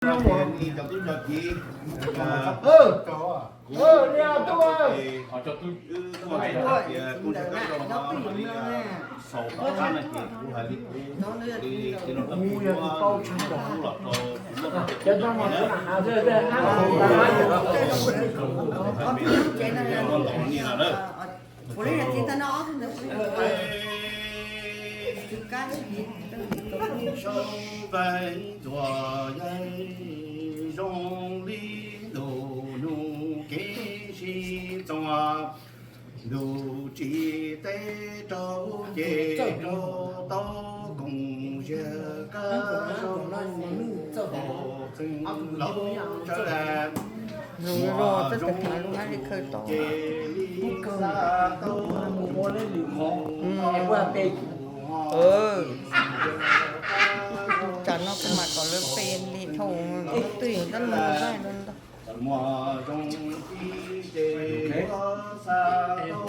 Cov tub cov kiv, kuv kuj hais tias kuv cov kab rau no li xaus tom qab no ces kuv hais li kuv li tij laug Txawj Pheej Huab lub los rau kuv muab rau tus no na. Sab ntais ntxuav yaig zoo li ntuj nug kev sib txuas, ntuj tsim teb raug ces raug tau koom ziag kab zaug txeeg laub tsawb. Muaj zoo ces li xa tau mus ua li mus. Tsam no kuv mam kom lawv pe li dhau, twb yog tab mus zaj no ntag. Muaj zoo li ces yuav xa tau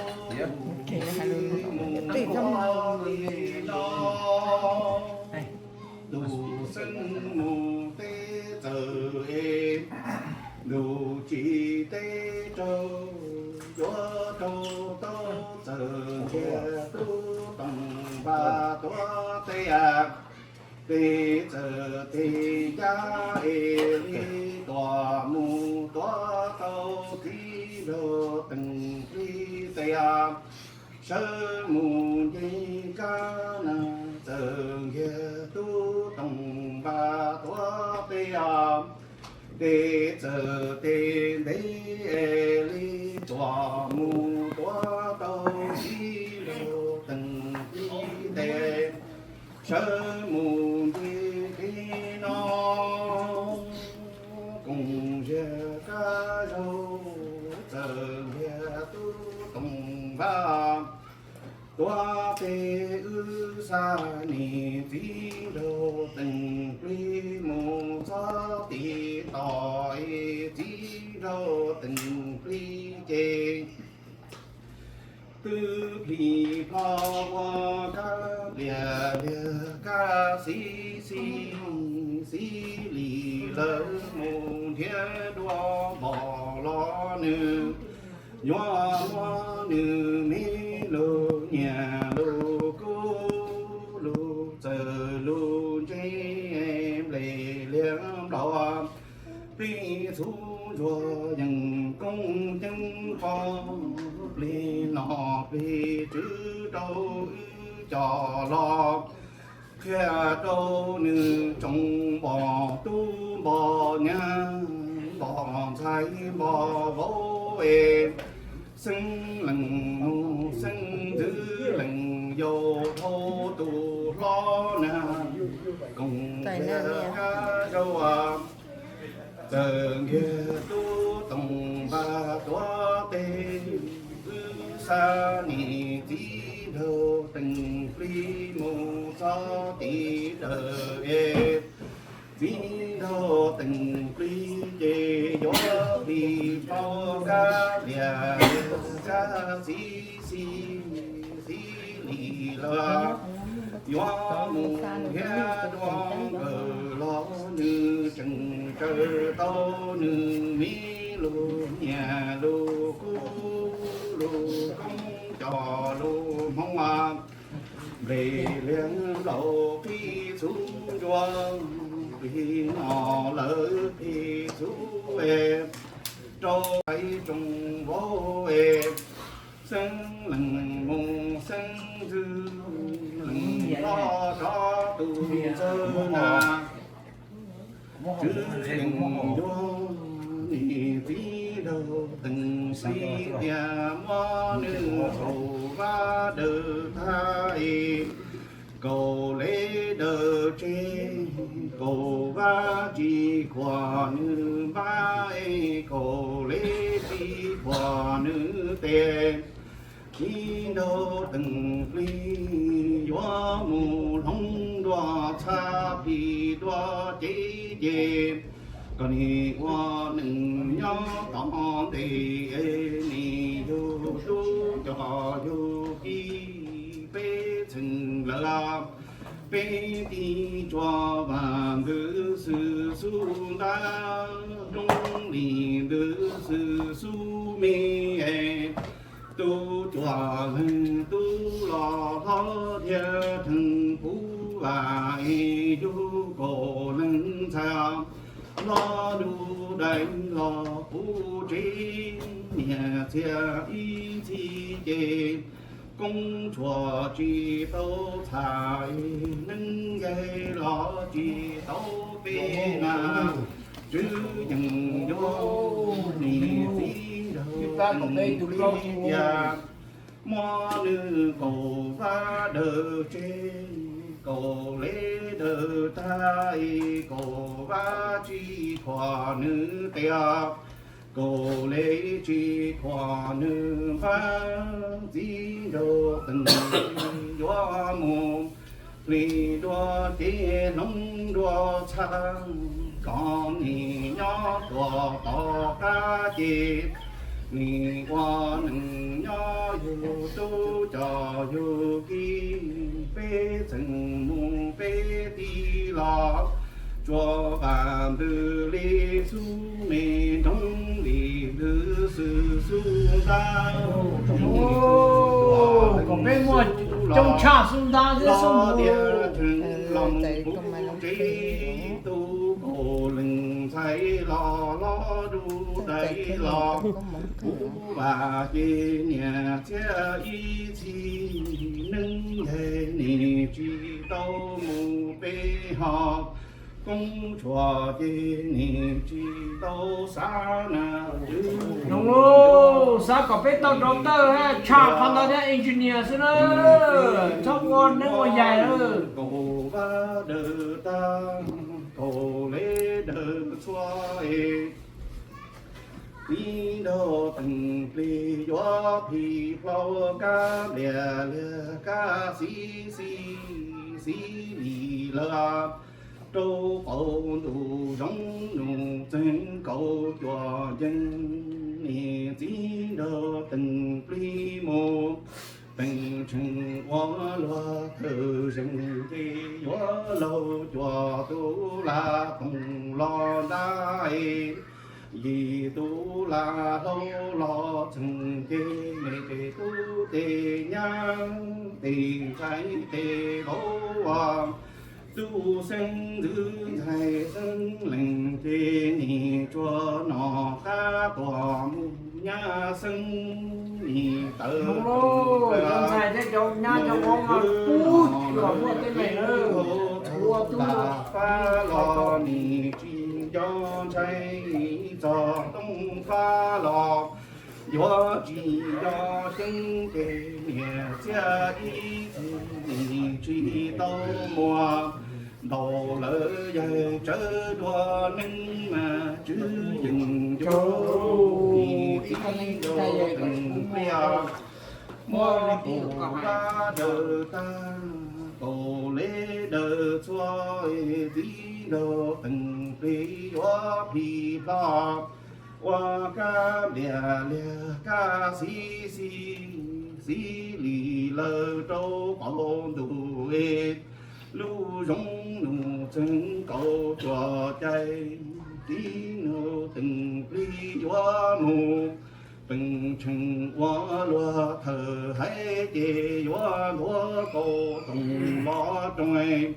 mus ua li los. Ntuj xeeb mus teb txawm es, ntuj tsim teb raug, yuav raug tau txawm ntiag tub toom npaj tuav tej, tej txawm tej ncaj es li tuam mus tuav tau txiv nraug teem plig tej, sawv mus nce kab na, txawm ntiag tub toom npaj tuav tej, tej txawm tej ntev es li tuam mus tuav tau txiv nraug teem plig tej, sawv mus nce li no, koom ziag kab zaug txawm ntiag tub toom npaj tuav tej, wb xa niam txiv nraug teem plig mus txog tim tos es txiv nraug teem plig ces twb plig plho ua kab pliam liag kab xib xib, xib li lawv mus nrhiav dua npom los nws yuav muab nws me lug nyiam lug kub lug txawm lug ntse nplej liag nplaum plig txhuv ntsuag yees koob ceeb pog plig nom plig tswv rau wb cov los qhia rau nws tsoom npog tub npog nyab npog ntxhais npog vauv es xeeb leej mus xeeb ntxwv leej yau dhau tus hlob na, koom kab zaug txawm ntiag tub toom npaj tuav tej, wb xa niam txiv nraug teem plig mus txog tim dawm es txiv nraug teem plig ces yuav plig plho kab pliam kab xib xib, xib li lawv yuav mus nrhiav dua nkawm los nws tseem tsaws tau nws me lug nyiam lug kub lug koob coj lug hmoob mas nplej liag nplaum plig txhuv ntsuag plig nom lawv plig txhuv es rau ib tsoom vauv es xeeb leej mus xeeb ntxwv leej loj rov tus ntxawg na. Tswv leej yuav niam txiv nraug teem plig tias muab nws kaum vab daws thab es kaum lev daws tseg, kaum vab tsis khuam nws npab es kaum lev tsis khuam nws tes. Txiv nraug teem plig yuav mus hloov dua txhab plig dua cev ces, koj nim ua neej nyob tom ntej, nim yug tub coj yug kiv peb txheej lawm. Peb tib tsuas vas ntws xwb xub ntab, roob li ntws xwb xub me. Tub cuaj leeg tub los hlob thiab theej puv vas es yug kaum leej ntxhais, hlob dub dais los puv tsev, niam txiag ib txhis ces koob tshuam tsis tau txhais, neeb yaig los tsis tau peb na. Tswv yees yuav niam txiv nraug tias, muab nws kaum vab daws tseg, kaum lev daws tag, kaum vab tsis khuam nws tias, kaum lev tsis khuam nws npab. Txiv nraug teem yuav mus hli dua ces hloov dua txhaj, kom nim nyob tuam tom qab ces nim ua neej nyob yug tub coj yug kiv. Peb txheej mus peb tib los, tsuas vam ntws li xub me, roob li ntws xwb xub ntab. Kom peb muaj coob tshaj xub ntab thiab xub ntuj. Los puv tsev tub kaum leej ntxhais los, hlob dub dais los puv vas ces niam txiag ib txhis, neeb yaig nim tsis tau mus peb hov, koob tshuam ces nim tsis tau xav na. Xav kom peb tau rau tawj tshaj qhov ntawd thiab engineer xwb na, txhob ua neeb ua yaig na. Kaum vab daws tag, kaum lev daws txhua, txiv nraug teem plig yuav phim plhaub, kab lias lias kab xib xib, xib lim lawm rau qaum ntuj, zoo nus txeeg kaum cuaj ncees. Niam txiv nraug teem plig mus, teem tseem ua luag thawm zees ces yuav laug cuaj tus lam toom los ntab, yim tus lam hlau los txheej ces tes tub tes nyab tes ntxhais tes vauv, tub xeeb ntxwv ntxhais xeeb leej ces nim tsuas nom qab tuam mus nyab xeeb nim tawv ntxhais thiab cov nyab cov vauv mas pub tsuas muaj tej me ua tub lam fab los nim tsis nco ntshai, txog tooj fab los yuav tsis nco xeeb ces niam txiag ib txhis nim tsis tau muaj. Ntaus lawv yaig tsawv dua neeb mas tswv yees ncuv nim txiv nraug teem pliaj, muab kaum vab daws tag, kaum lev daws txhua, txiv nraug teem plig yuav phim plhaub, ua kab lias lias kab xib xib, xib lim lawm rau qaum ntuj, lub zoo nus txeeg kaum cuaj cai, txiv nraug teem plig yuav mus, teem tseem ua luag thawm haiv ces yuav ntuav kaum toom los roog,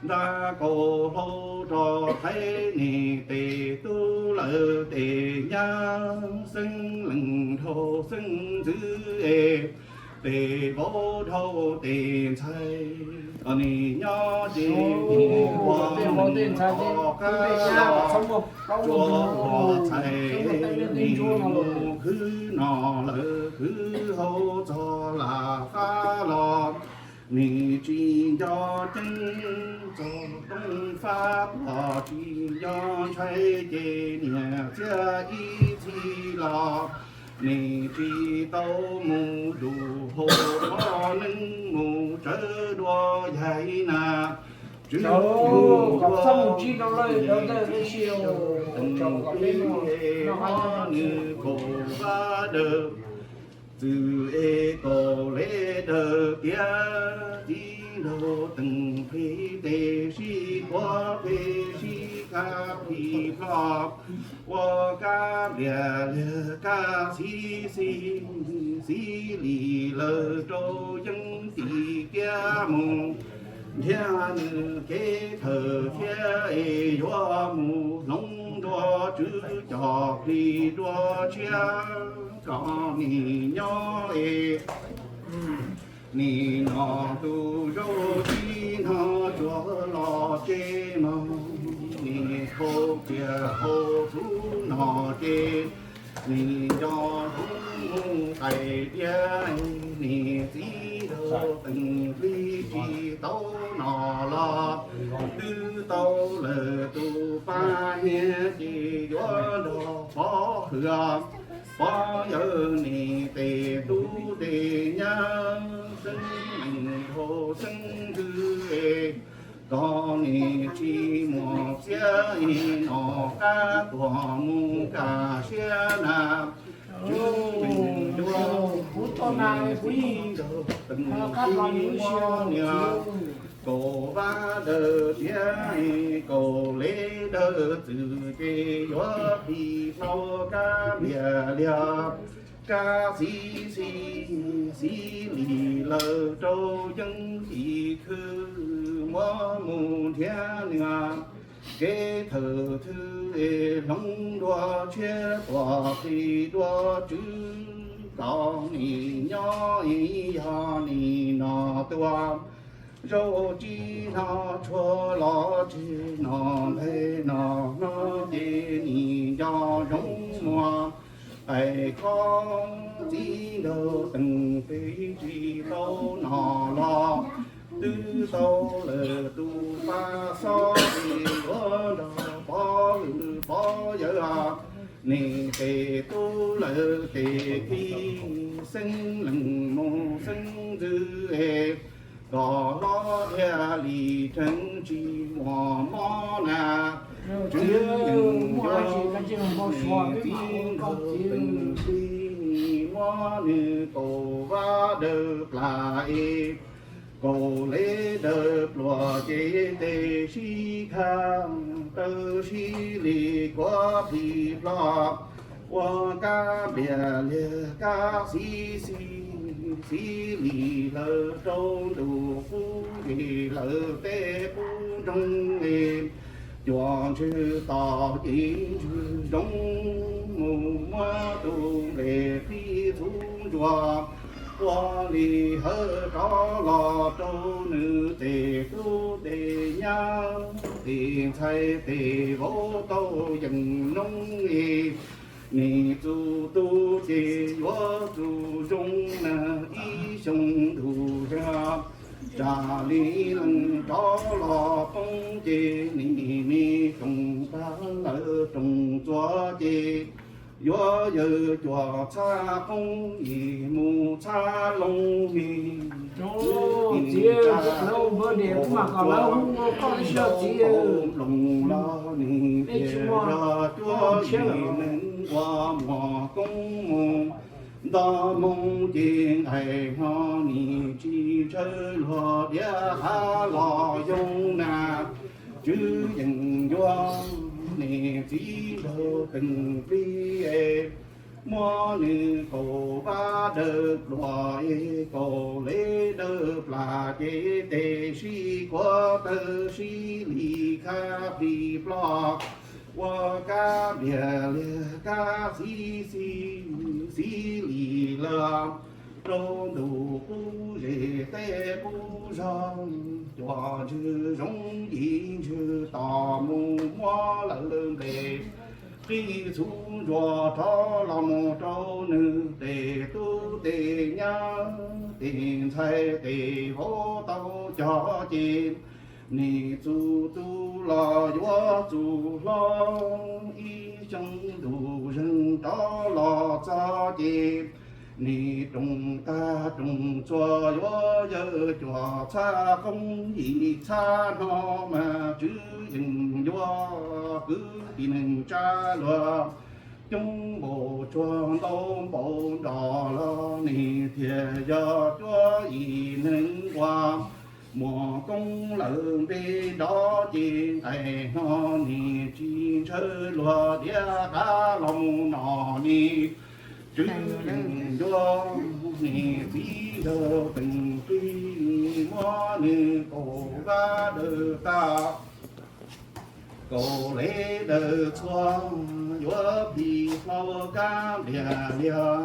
ntab kaum hlau rau haiv nim tes tub lawm tes nyab, xeeb leej dhau xeeb ntxwv es tes vauv dhau tes ntxhais, nim nyob ces nim ua neej qab los, tsuas ua txhais nim mus khwv noj lawm khwv haus, txog lam fab los nim tsis nco ceeb, txog tooj fab los tsis nco ntshai ces niam txiag ib txhis los nim tsis tau mus dum hau, qhov neeb mus tsawv dua yaig na. Tswv yees yuav nim txiv nraug teem plig es muab nws kaum vab daws, txwm es kaum lev daws tiav, txiv nraug teem plig tes sib kuav plig sib kab plig ploj, ua kab lias liag kab xib xib, xib li lawm rau yeeb tim kiab mus, nrhiav nws kev thawm thiab es yuav mus hloov dua tswv cov plig dua tshiab kom nim nyob es nim no tus zaub tib no tsuag los tsev mog, nim khau tias khau txhub no ces nim nco hloov mus qais tiab, nim txiv nraug teem plig tsis tau no los twb tau lawm tus pab nyiag ces yuav nrog pov hwm pov yawg nim tes tub tes nyab xeeb meem dhau xeeb ntxwv es kom nim tsis muaj xiab nim no qab tuag mus kaj siab na. Tswv yeej yuav nim txiv nraug teem plig muab niam kaum vab dawb tiab kaum lev dawb txwv ces yuav plig hlau kab lias liag kab xib xib, xib li lawm rau yeeb tim khw muab mus nrhiav niam kev thawm thwv es hloov dua tshiab tuam plig dua tswv kom nim nyob es yog nim no tua zaub tsis no tshuav los tseg no nthe no no ces nim nco zoo muag qais khob txiv nraug teem plig tsis tau no los twb tau lawm tus pab xob es yuav nrog pov hwm pov yawg nim tes tub lawm tes khi xeeb leej mus xeeb ntxwv es kom hlob thiaj li rheev tsis muaj mob na. Tswv yeej yuav nim txiv nraug teem plig muab nws kaum vab dawb plas es kaum lev dawb pluas ces tes sib khab taw sib li kuav plig ploj ua kab lias liag kab xib xib, xib li lawm rau ntuj qub zes lawm teb qub nroog es cuam ntswg tom ces ntswg zoo mus muab tus nplej qhib txhuv ntsuag ua li hawv rov los rau nws tes tub tes nyab tes ntxhais tes vauv tau yeem noob es nim txus tus ces yuav txus zoo na ib xyoo ntuj zag. Tsam li leej rov los poob ces nim me xyoo tag lawm rooj txua ces yuav yawg cuam txhab qoob yim mus txhab loo me. Txiv, lawv ua birthday kuv mam kom lawv hu ua koj ib zaug txiv. Nploos los nim tiag zog cuab yim neeg ua muas koob mus nto moo ces nqaij hno nim tsis ntshaw luag diav hav los yoo na. Tswv yeej yuav nim txiv nraug teem plig muab nws kaum vab dawb pluas es kaum lev dawb plas ces tes sib kuav taw sib li khab plig ploj ua kab lias liag kab xib xib, xib li lawm rau ntuj qub zes teb qub zog. Cuam ntswg zoo yim ntswg tom mus muab lawm nplej qhib txhuv ntsuag rov los mus rau nws tes tub tes nyab tes ntxhais tes vauv tau cog ces nim txus tus los yuav txus hlob ib xyoo ntuj zeeg rov los txog ces nim rooj tag rooj txua yuav yawg cuam txhab qoob yim txhab hno mas tswv yeej yuav kwv tij neej tsa luag coob npaum tsuag ntau npaum nroj los nim tiag yog cuab yim neeg ua Muaj koob lawm npe nrov ces nqaij hno nim tsis ntshaw luag tiav qab los mus no ne. Tswv yeej ncuab nim txiv nraug teem plig muab nws kaum vab daws tag. Kaum leb daws txhua yuav plig hlau kab nplias liag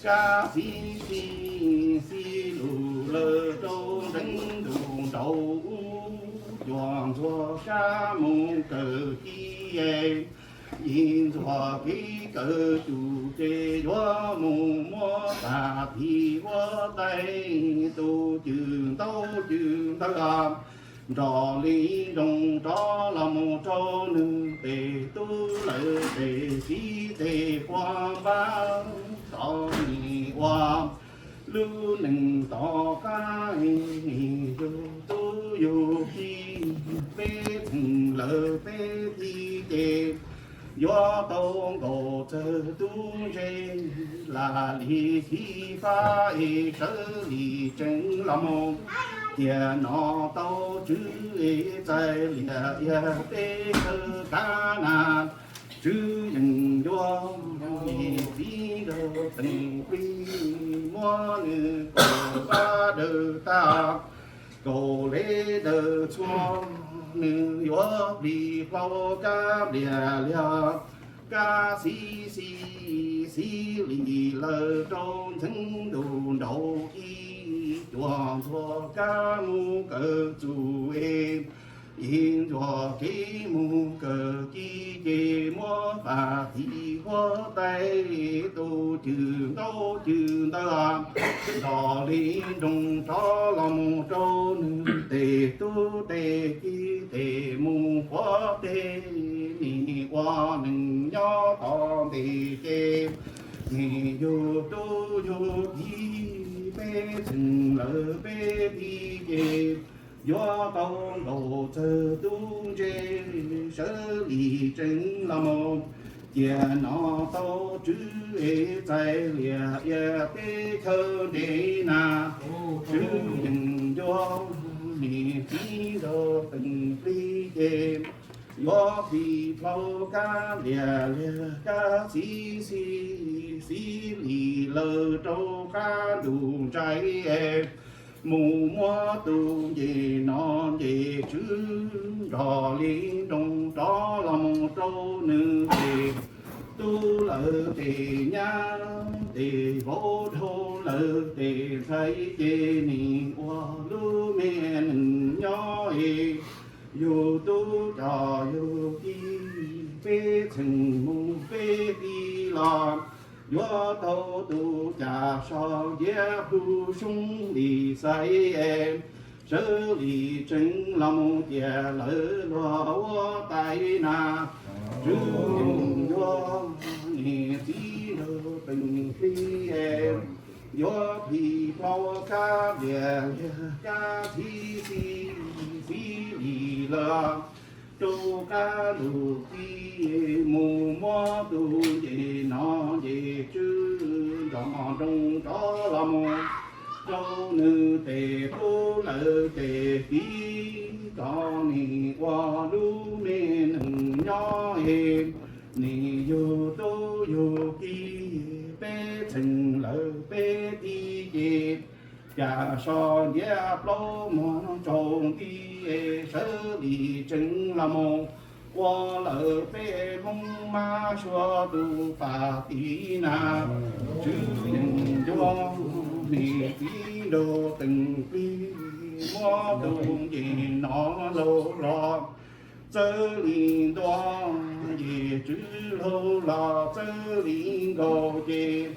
kab xib xib xib lus lawm rau ntxeev ntuj nraud ub cuag ntxuag kab mus kawm ci. Yim ntxuag kev kawm cum ces yuav mus muab pas tis huab tais tus cwm ntaub cwm ntawv nrog li nroos rov los mus rau nws tes tub lawv tes txiv tes quas npab tod nim ua lub neej tom qab yug tub yug ki peb txheej lawv peb tij ces yuav tau nkaus txawg tub ntse lam li xyiv fab es sawv li tseev los mus. Tiam no tau tswv es txais liam iab teb chaws qab na. Tswv yeej ncuab nim txiv nraug teem plig muab nws kaum vab daws tag. Kaum leb daws txhua nws yuav plig hlau kab nplias liag kab xib xib xib li lawm rau ntxeev ntuj nraud ib cuag ntxuag kab mus kawm txuj es ib ntxuag kev mus kawm ci ces muab pas tis huab tais tus cwm ntaub cwm ntawv nrog li nroos rov los mus rau nws tes tub tes ki tes mus quav teb nim ua neej nyob tom ntej ces nim yug tub yug ki peb txheej lawv peb tij ces yuav tau nkaus txawg tub ntse sawv li tseev los mus. Tiam no tau tswv es txais liam iab teb chaws ntev na. Tswv yeej ncuab nim txiv nraug teem plig ces yuav plig hlau kab nplias liag kab xib xib xib li lawm rau qab ntuj ntsais mus muab tus ncej no ncej tswv nrog li nroos rov los mus rau nws tes tub lawv tes nyab tes vauv dhau lawv tes ntxhais ces nim ua lub me neej nyob es yug tub coj yug ki peb txheej mus peb tij los yuav tau tus cas so nciab plhu soob li xaiv sawv li tseev los mus tias lawv luag huab tais na. Tswv yeej ncuab nim txiv nraug teem plig yuav plig plaub kab nplias liag kab xib xib xib li lawm rau qab ntuj ci mus muab tus ncej no ncej tswv nrog nroos rov los mus rau nws tes tub lawv tes kiv kom nim ua lub me neej nyob es nim yug tub yug ki peb txheej lawv peb tij ces cas so nciab plaub muag tsaus nti sawv li tseev los mus ua lawm peb Hmoob mab suav tus pas tis na. Tswv yeej ncuab nim txiv nraug teem plig muab tus ncej no laug los txawv li ntua ncej tswv laug los txawv li nkaus ces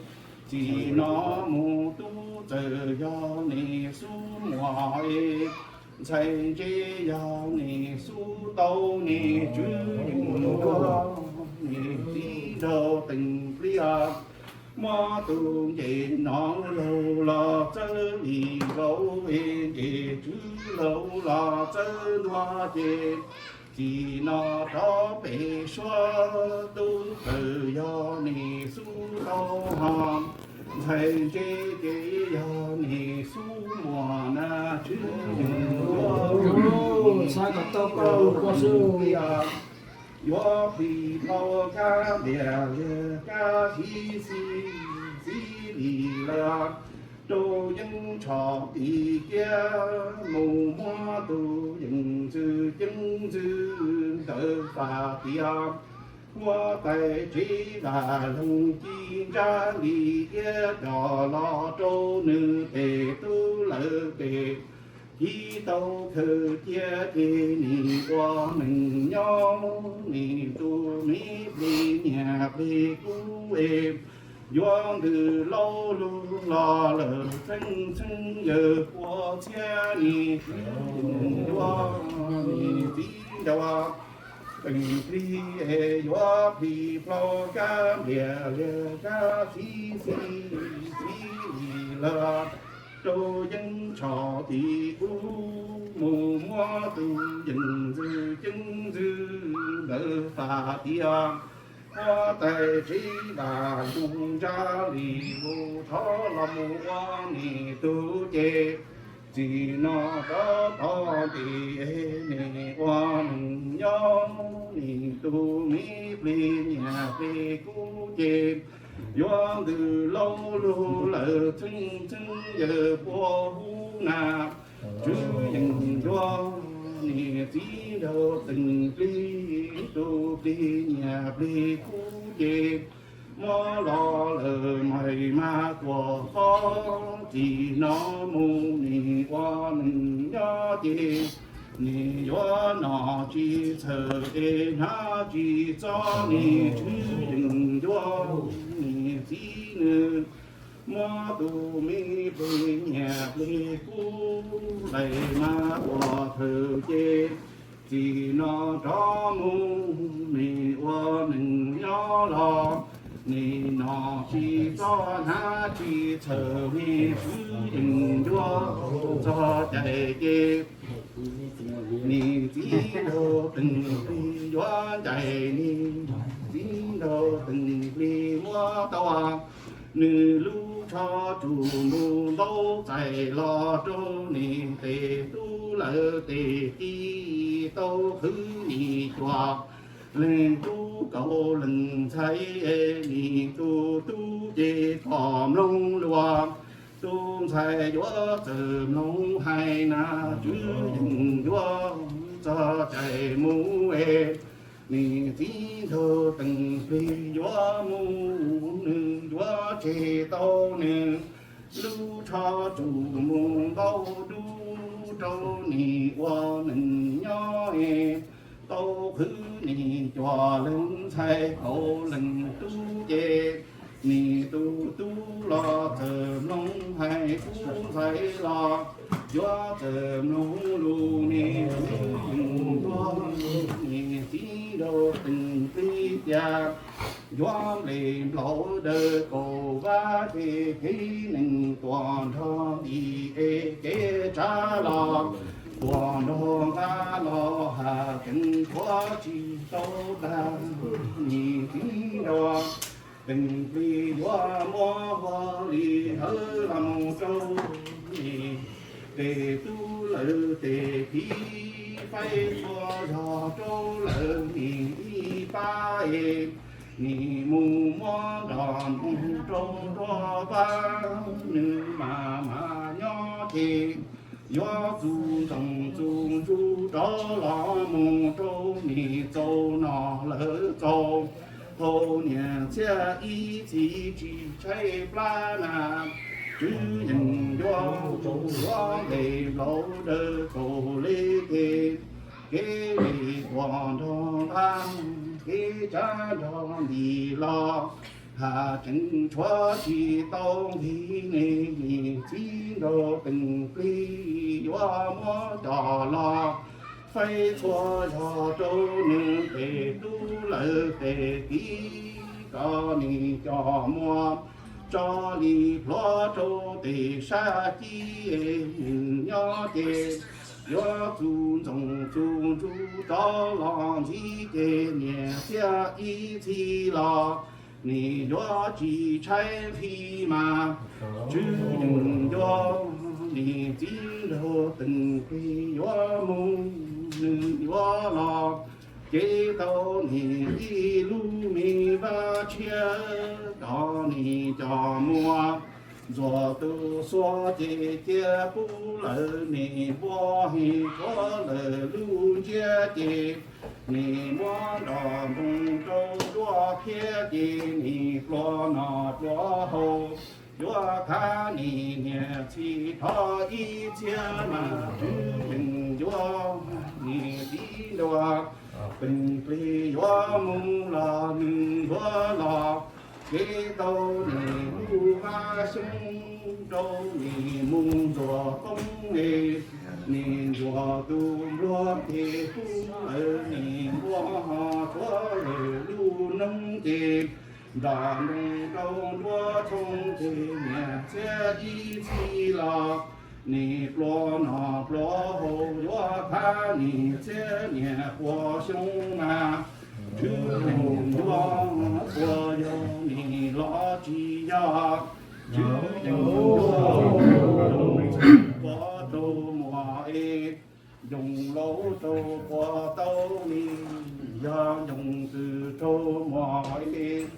txij no mus tub txawm yog nim xub muag es ntxhais ntse yog nim xub tau nim tswv yeej ncuab nim txiv nraug teem plig muab tus ncej no laug los txawv li nkaus es ncej tswv laug los txawv ntua ces txij no rov pem suab tub txawm yog nim xub tau ho ntxhais ntse ces yog nim xub muag na, Tswv Yexus yuav, yuav plig plhau kab lias lias kab xib xib xib li lawm, rau yeeb tsho tim kiab mus muab tus yeej ntxwv ceeb ntxwv ntawd faj tias, huab tais tsev vam loog ci ntsab li iab coj los rau nws tes tub lawv tes, ci tau khaws cia ces nim ua neej nyob nim tus me plig niam plig kub es, yuav ntws lauj lug los lawm txheej txheej yawg pua txhiab nim, yuav nim txiv nraug teej plig es yuav plig plhau kab lias lias kab xib xib xib li lawm, rau yeeb tsho tim ub mus muab tus yeej ntxwv ceeb ntxwv ntawd faj tias, huab tais tsev vam loog ntsab li lus thov los mus ua nim tug ces, txij no rov tod nti nim ua neej nyob nim tus me plig niam plig kub ces, yuav ntws lauj lug lawm txheej txheej yawg pua hub na, Tswv Yexus yuav nim txiv nraug teej plig tus plig niam plig kub ces, muab los lawm mais mas tuaj fob, txij no mus nim ua neej nyob ces, nim yuav nom tsis txhawm es hnav tsis txob nim Tswv Yexus yuav nim txiv nws, muab tus me plig niam plig kub lais mas tuaj thawm ces, txij no rov mus nim ua neej nyob los, nim nom tsis txob hnav tsis txhawm nim Tswv Yexus yuav txog cai ces, nim txiv nraug teej plig yuav ncaim nim txiv nraug teej plig muab tau nws lub tsho tsum mus ntaub txais los rau nim tes tub lawv tes ci tau qhwv nim cuam leej tub kaus leej ntxhais nim tus tub ces kom mloog luag, tus ntxhais yuav txawm mloog hais na Tswv Yexus yuav txog cai mus es, nim txiv nraug teej plig yuav mus nws yuav tseg tau nws lub tsho tsum mus ntaub dub rau nim ua neej nyob es, tau qhwv nim cuam leej ntxhais kaus leej tub ces, nim tus tub los txawm mloog hais tub ntxhais los yuav txawm mloog lus nim Tswv Yexus yuav nim txiv nraug teej plig tias, yuav nplej nplaum dawb kaum vab ces kev neeg tuaj nrog ntim es kev tsav los tuaj nrog nqa los has tseem tshuav tsis tau tag, nim txiv nraug teej plig yuav muab hlo li hawv los mus rau nim tes tub lawv tes phiv, faib txhua zog rau lawv nim ib pab es, nim mus muab nrog nroog rau nruab vag, nws mas mas nyob ces yuav txus ntxoov txus ntsuj rov los mus rau nim txaus no lawm txaus. Thaum niam txiag ib txhis tsis tshaib plab na, Tswv Yexus yuav mus yuav nplej nplaum dawb kaum le ces, kev li tuaj nrog nqa, kev tsav nrog ntim los, has tseem tshuav tsis tau nqi ne, nim txiv nraug teej plig yuav muab coj los faib txhua zog rau nws tes tub lawv tes tiv, kom nim coj muag tso li plhuav rau tes sab cib, nws nyob ces yuav txus ntxoov txus ntsuj rov los ntxiv ces niam txiag ib txhis los nim yuav tsis tshaib nqhis mas, Tswv yeej yuav nim txiv nraug teem plig yuav mus, nws yuav los cev tau nim ib lub me vaj tshiab, coj nim coj muag ntxuag tus xuas ces cia pub lawm nim npua, heev tshuav lawm lub ntsiab ces nim muab nrog nroos rau duab thiab ces nim pluas noj pluas haus, yuav thab nim niam txiv thov ib txhia mas, Tswv yeej yuav nim txiv nraug teem plig yuav mus los nws yuav los cev tau nim lub vaj xyoob rau nim mus ntxuag poob es, nim ntxuag tus npluag ces pub lawm nim npua, ho tshuav lawm lub noob ces nrog nroos rau duab tshoob ces niam txiab ib txhis los, nim pluas noj pluas haus yuav thab nim txiab niam quas xyoob mas, Tswv yeej yuav, puas yog nim los tsis yog, Tswv yeej yuav puas rau muag es, yoos laus rau puas tau li, yog yoos twm rau muag es,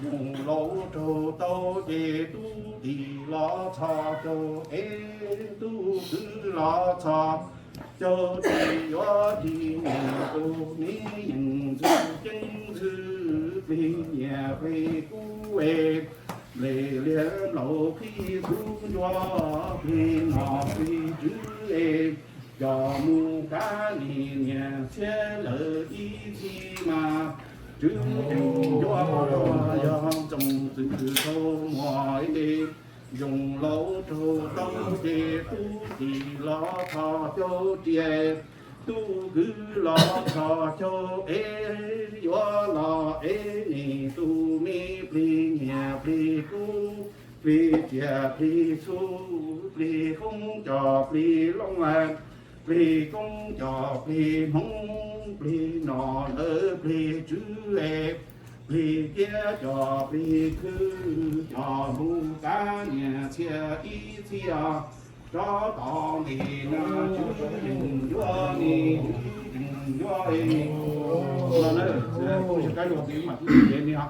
yoos laus rau tau ces tub tij los txhos caug es, tub kwv los txhos caug ces yuav tsis nim tus me yeej ntxwg ceeb ntxwg plig nyiaj plig kub es, nplej liab nplaum qhib txhuv ntsuab plig nom plig tswv es, coj mus kav nim niam txiab lawm ib txhis mas, Tswv yeej yuav, yog tsoom twm rau muag es, yoos laus rau tau ces tub tij los txhos caug riam, tub kwv los txhos caug es, yuav los es nim tus me plig nyiaj plig kub, plig tsiaj plig txhu, plig koob coj plig loo, plig koob coj plig hmoov, plig nom lawm plig tswv es, plig ciab coj plig khwv, coj mus kav niam txiab ib txhis os. Rov tom ntej no Tswv yeej yuav nim, Tswv yeej yuav nim. Kuv tsis kab yuav tiv mas kuv tsis cev nim os.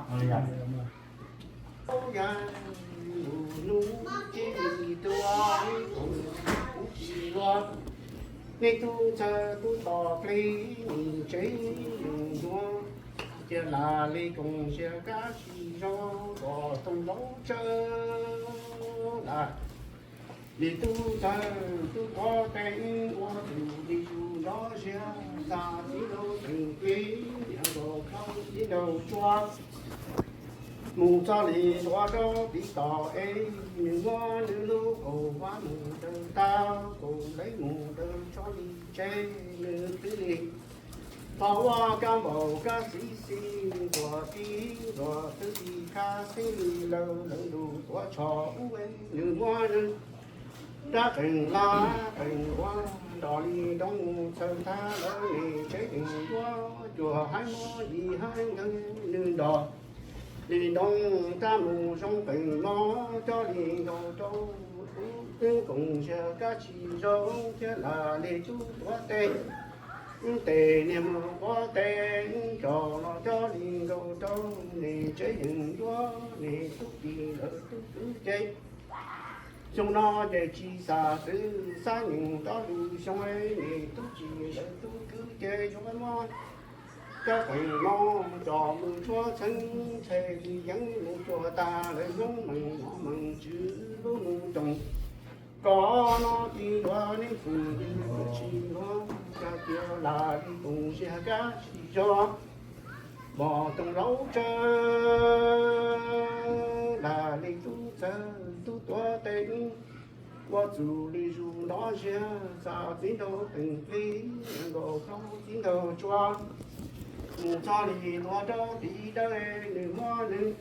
Yog hnub hnub ces tua kuv tsis yuav, nej tub ntxawg tub tom plig nim tsev yeej yuav, cia lam li koom siab kab tsis zoo kom toog laub tsawb lawm. Li tub ntxawg tub tuav teeb ua tus li zus nrov ziab, txaj txiv nraug teem plig, niam nkaus khaub txiv nraug tsua. Mus txog li ntsuav rau tim tod es, nws muab nws lub kaus vab mus daws tau, kaus lev mus daws tso li tseg, nws twb li tho ua kab npaum kab xib xis, ntuas tib ntuas twb tsis khab xeeb li lawm, lawv ntuj tuav tsho ub, nws muab nws rab qeej lab qeej ua nroj li nroo mus txhawv thab lawv li tsev yeej yuav, cuag haib mob yim haib nkeeg nws nroj li nroo, rab mus zoo qeej mob coj li nkaus rau wb koom siab kab tsis zoo, thiab lam li tub tuav teeb, wb tes niag mus quav teeb, coj los coj li nkaus rau nws tsev yeej yuav, nws tub tij lawv tub kwv ces xyoo no ces tsis xam xwb, xab nyeej rov lub xyoo, nws tub tij lawv tub kwv ces yuav muab rab qeej no coj mus tshuab txheeb, ntshe li yeeb mus cuag tag lawv Hmoob meej mom meej tswv lub mus roos. Koj no tij yuav, neb txwm yws tsis yuav, koj cia lam li koom siab kab tsis zoo, mos toog laub tsawb. Lam li tub ntxawg tub tuav teeb, ua txuj li zus nrov ziab, txaj txiv nraug teem plig, nkaus khaub txiv nraug tsua. Mus txog li ntsuav rau tim dawb, nws muab nws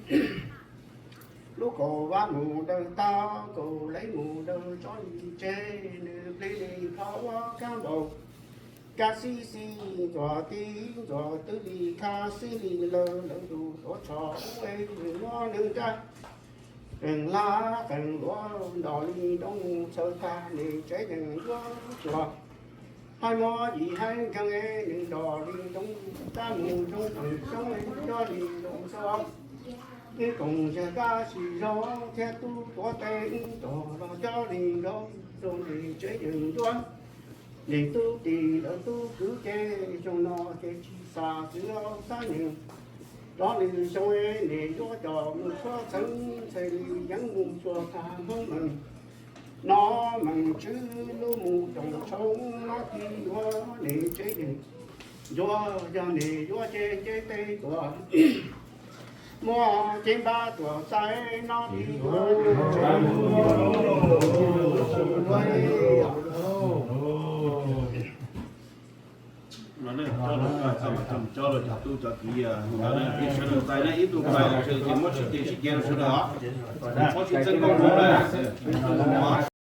lub kaus vab mus daws tau, kaus lev mus daws tso li tseg, nws plig li tho ua kab npaum Kab xib xib ntxuas tib ntxuas twb li khab xib li lawm, lawv tus tuav tsho ub es nws muab nws nrab. Qees lab qees luav nrov li nroo mus txhawv tag, nws tsev yees yuav tsuas. Haib mob yim haib nkeeg es nws nrov li nroo, tab mus nroo teem xyoob coj li nroo xwb. Ib koom zag kab sis zoo thiab tub tuav tes ib tog los coj li nroo, zoo nws tsev yees yuav. Nws tub tis lawv tub kwv ces zoo no ces tsis xav xwb los xab nws. Rov nws xyoo es nws yuav coj mus tshuab txheeb, ntshe li yeeb mus tsuas tag Hmoob mees. No mees tswv lub mus toom tshoob no tib yuav nws tsev yees yuav, yog nws yuav ces nce peb tuam. Muaj cev npab tuam xaiv no tib yuav nws tsev yees yuav. Coj los cov tub cov kiv, sawv daws txais na, ib tug txais los sawv daws ces muab sib ceg sib ceg rau sawv daws os. Txhob tsis txeeb koob hmoov na.